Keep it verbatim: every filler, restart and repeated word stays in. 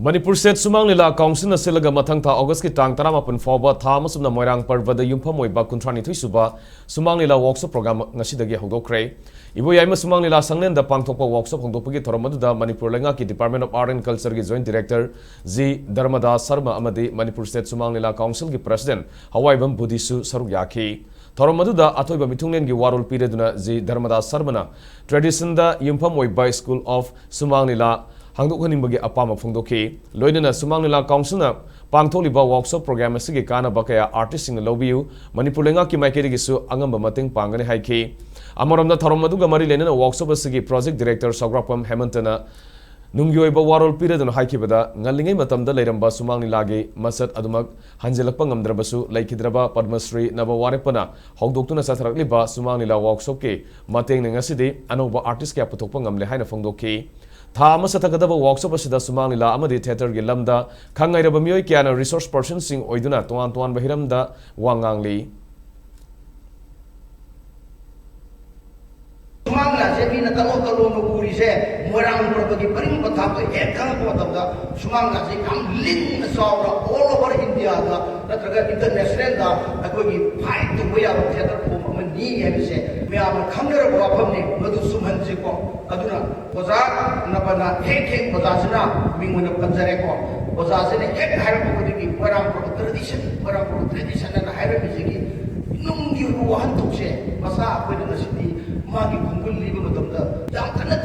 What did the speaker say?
Manipur state ꯁꯨꯃꯥꯡ ꯂꯤꯂꯥ ꯀꯥꯎꯟꯁꯤꯜꯅ ꯁꯤꯜꯂꯒ ꯃꯊꯪ ꯊꯥ ꯑꯣꯒꯁꯀꯤ ꯇꯥꯡ ꯇꯔꯥꯃꯥꯄꯟ ꯐꯥꯎꯕ ꯊꯥ ꯑꯃ ꯆꯨꯞꯅ ꯃꯣꯏꯔꯥꯡ ꯄꯔꯕꯗ ꯌꯨꯝꯐꯝ ꯑꯣꯏꯕ ꯀꯨꯟꯊ꯭ꯔꯥꯅꯤꯊꯣꯏ ꯁꯨꯕ ꯁꯨꯃꯥꯡ ꯂꯤꯂꯥ ꯋꯥꯔꯛꯁꯣꯞ ꯄ꯭ꯔꯣꯒ꯭ꯔꯥꯝ ꯉꯁꯤꯗꯒꯤ ꯍꯧꯗꯣꯛꯈ꯭ꯔꯦ꯫ ꯏꯕꯣꯌꯥꯏꯃ ꯁꯨꯃꯥꯡ ꯂꯤꯂꯥ ꯁꯪꯂꯦꯟꯗ ꯄꯥꯡꯊꯣꯛꯄ ꯋꯥꯔꯛꯁꯣꯞ ꯍꯧꯗꯣꯛꯄꯒꯤ ꯊꯧꯔꯝ ꯑꯗꯨꯗ ꯃꯅꯤꯄꯨꯔ ꯂꯩꯉꯥꯛꯀꯤ Department of Art and Cultureꯒꯤ Joint Director G Dharmadas Sharma ꯑꯃꯗꯤ ꯃꯅꯤꯄꯨꯔ ꯁ꯭ꯇꯦꯠ ꯁꯨꯃꯥꯡ ꯂꯤꯂꯥ ꯀꯥꯎꯟꯁꯤꯜꯒꯤ President ꯍꯋꯥꯏꯕꯝ ꯕꯨꯙꯤꯁꯨ ꯁꯔꯨꯛ ꯌꯥꯈꯤ꯫ ꯊꯧꯔꯝ ꯑꯗꯨꯗ ꯑꯊꯣꯏꯕ ꯃꯤꯊꯨꯡꯂꯦꯟꯒꯤ ꯋꯥꯔꯣꯜ ꯄꯤꯔꯗꯨꯅ ꯖꯤ ꯙꯔꯃꯗꯥꯁ ꯁꯔꯃꯅ traditionꯗ ꯌꯨꯝꯐꯝ ꯑꯣꯏꯕ School of ꯁꯨꯃꯥꯡ ꯂꯤꯂꯥ ꯍꯥꯡꯗꯣꯛꯍꯟꯅꯤꯡꯕꯒꯤ ꯑꯄꯥꯝꯕ ꯐꯣꯡꯗꯣꯛꯈꯤ꯫ ꯂꯣꯏꯅꯅ ꯁꯨꯃꯥꯡ ꯂꯤꯂꯥ ꯀꯥꯎꯟꯁꯤꯜꯅ ꯄꯥꯡꯊꯣꯛꯂꯤꯕ ꯋꯥꯔꯛꯁꯣꯞ ꯄ꯭ꯔꯣꯒ꯭ꯔꯥꯝ ꯑꯁꯤꯒꯤ ꯀꯥꯟꯅꯕ ꯀꯌꯥ ꯑꯥꯔꯇꯤꯁꯁꯤꯡꯅ ꯂꯧꯕꯤꯌꯨ, ꯃꯅꯤꯄꯨꯔ ꯂꯩꯉꯥꯛꯀꯤ ꯃꯥꯏꯀꯩꯗꯒꯤꯁꯨ ꯑꯉꯝꯕ ꯃꯇꯦꯡ ꯄꯥꯡꯒꯅꯤ ꯍꯥꯏꯈꯤ꯫ ꯑꯃꯔꯣꯝꯗ ꯊꯧꯔꯝ ꯑꯗꯨꯒ ꯃꯔꯤ ꯂꯩꯅꯅ ꯋꯥꯔꯛꯁꯣꯞ ꯑꯁꯤꯒꯤ Project Director ꯁꯧꯒ꯭ꯔꯥꯛꯄꯝ ꯍꯦꯃꯟꯇꯅ ꯅꯨꯡꯒꯤ ꯑꯣꯏꯕ ꯋꯥꯔꯣꯜ ꯄꯤꯔꯗꯨꯅ ꯍꯥꯏꯈꯤꯕꯗ, ꯉꯜꯂꯤꯉꯩ ꯃꯇꯝꯗ ꯂꯩꯔꯝꯕ ꯁꯨꯃꯥꯡ ꯂꯤꯂꯥꯒꯤ ꯃꯁꯛ ꯑꯗꯨꯃꯛ ꯍꯟꯖꯤꯜꯂꯛꯄ ꯉꯝꯗ꯭ꯔꯕꯁꯨ, ꯂꯩꯈꯤꯗ꯭ꯔꯕ ꯄꯗꯃꯁ꯭ꯔꯤ ꯅꯕ ꯋꯥꯔꯦꯞꯄꯅ ꯍꯧꯗꯣꯛꯇꯨꯅ ꯆꯠꯊꯔꯛꯂꯤꯕ ꯁꯨꯃꯥꯡ ꯂꯤꯂꯥ ꯋꯥꯔꯛꯁꯣꯞꯀꯤ ꯃꯇꯦꯡꯅ ꯉꯁꯤꯗꯤ ꯑꯅꯧꯕ ꯑꯥꯔꯇꯤꯁ ꯀꯌꯥ ꯄꯨꯊꯣꯛꯄ ꯉꯝꯂꯦ ꯍꯥꯏꯅ ꯐꯣꯡꯗꯣꯛꯈꯤ꯫ ꯊꯥ ꯑꯃ ꯆꯠꯊꯒꯗꯕ ꯋꯥꯔꯛꯁꯣꯞ ꯑꯁꯤꯗ ꯁꯨꯃꯥꯡ ꯂꯤꯂꯥ ꯑꯃꯗꯤ ꯊꯤꯌꯦꯇꯔꯒꯤ ꯂꯝꯗ ꯈꯪ ꯍꯩꯔꯕ ꯃꯤꯑꯣꯏ ꯀꯌꯥꯅ ꯔꯤꯁꯣꯔꯁ ꯄꯔꯁꯟꯁꯤꯡ ꯑꯣꯏꯗꯨꯅ ꯇꯣꯉꯥꯟ ꯇꯣꯉꯥꯟꯕ ꯍꯤꯔꯝꯗ ꯋꯥ ꯉꯥꯡꯂꯤ꯫ ꯁꯨꯃꯥꯡ ꯂꯤꯂꯥꯁꯦ ꯃꯤꯅ ꯀꯂꯣꯟ ꯀꯂꯣꯟꯒ ꯎꯔꯤꯁꯦ ꯃꯣꯏꯔꯥꯡ ꯄꯔꯕꯒꯤ ꯄꯔꯤꯡ ꯄꯊꯥꯞꯇꯣ ꯍꯦꯛ ꯈꯪꯉꯛꯄ ꯃꯇꯝꯗ ꯁꯨꯃꯥꯡ ꯂꯤꯂꯥꯁꯦ ꯌꯥꯝ ꯂꯤꯡꯅ ꯆꯥꯎꯅ all over Indiaꯗ ꯅꯠꯇ꯭ꯔꯒ internationalꯗ ꯑꯩꯈꯣꯏꯒꯤ fight ꯇꯧꯕ ꯌꯥꯕ theatre form ꯑꯃꯅꯤ ꯍꯥꯏꯕꯁꯦ ꯃꯌꯥꯝꯅ ꯈꯪꯅꯔꯕ ꯋꯥꯐꯝꯅꯤ꯫ ꯃꯗꯨ ꯆꯨꯝꯍꯟꯁꯤꯀꯣ꯫ ꯑꯗꯨꯅ ꯑꯣꯖꯥ ꯅꯕꯅ ꯍꯦꯛ ꯍꯦꯛ ꯑꯣꯖꯥꯁꯤꯅ ꯃꯤꯡ ꯑꯣꯏꯅ ꯄꯟꯖꯔꯦꯀꯣ꯫ ꯑꯣꯖꯥꯁꯤꯅ ꯍꯦꯛ ꯍꯥꯏꯔꯛꯄ ꯈꯨꯗꯤꯡꯒꯤ ꯃꯣꯏꯔꯥꯡ ꯄꯔꯕ tradition, ꯃꯣꯏꯔꯥꯡ ꯄꯔꯕ tradition ꯍꯥꯏꯅ ꯍꯥꯏꯔꯝꯃꯤꯁꯤꯒꯤ ꯅꯨꯡꯒꯤ ꯑꯣꯏꯕ ꯋꯥꯍꯟꯊꯣꯛꯁꯦ ꯃꯆꯥ ꯑꯩꯈꯣꯏꯅ ꯉꯁꯤꯗꯤ ꯃꯥꯒꯤ ꯈꯣꯡꯒꯨꯜ ꯂꯤꯕ ꯃꯇꯝꯗ ꯌꯥꯝ ꯀꯟꯅ